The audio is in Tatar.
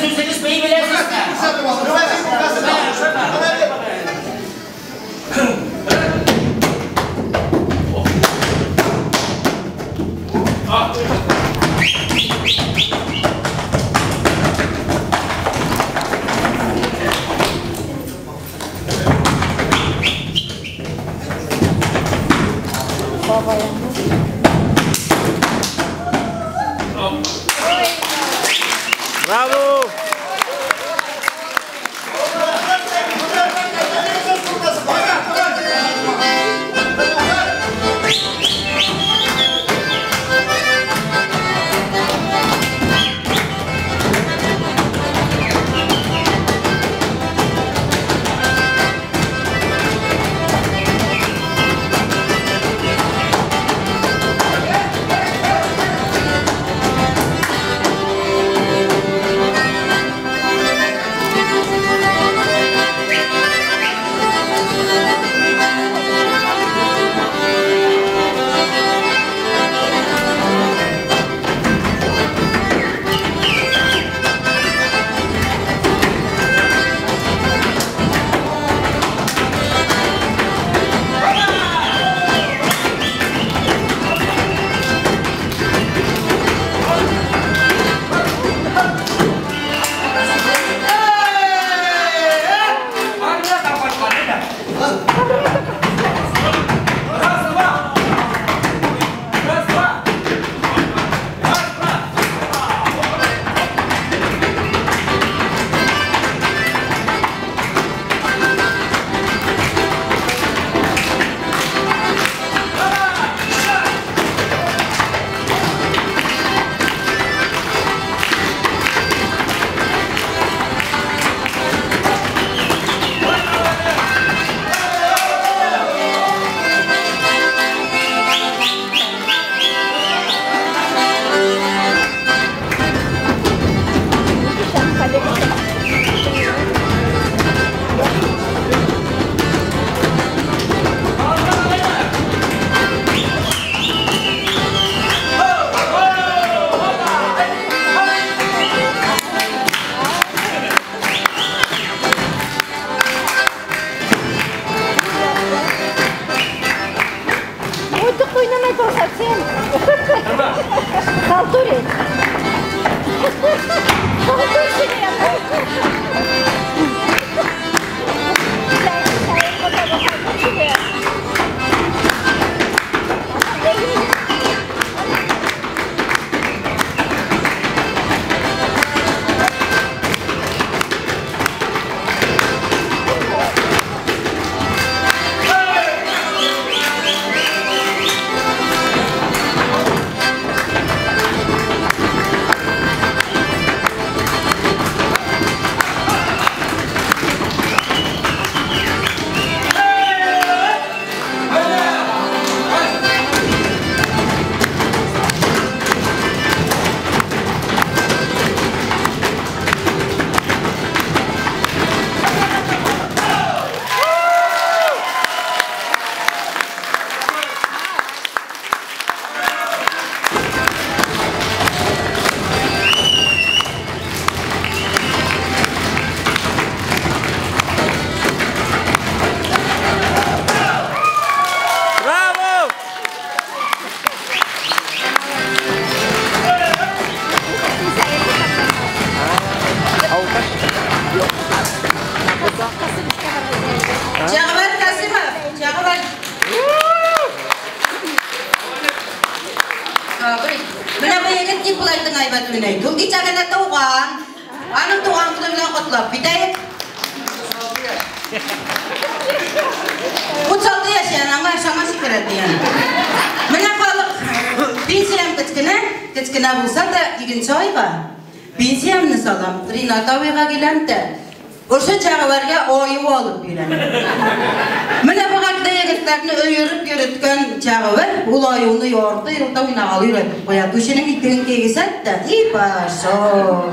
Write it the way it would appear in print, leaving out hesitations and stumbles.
үзегез бии беләсезме? Bravo! Чагыбар Касымов, Чагыбар. Менә бу егет ни булайтын әйбәт уйный. Ул кичә генә туган. Аның туган көне белән котлап китәек. 36 яшь яны, аңа шаңа шикәрәт дигән. Менә халык пенсиям кечкенә, кечкенә булса да икенче айга пенсиямне салам. Ринат абыйга киләм дә Ошо чагыларга ою алып бирәм. Менә бу хакта егетләрне өйрәтеп йөрткән чагылар, ул аюны ярты елда уйнагалы өйрәтеп куя. Түшенең итеген кигесәт тә, и пошел.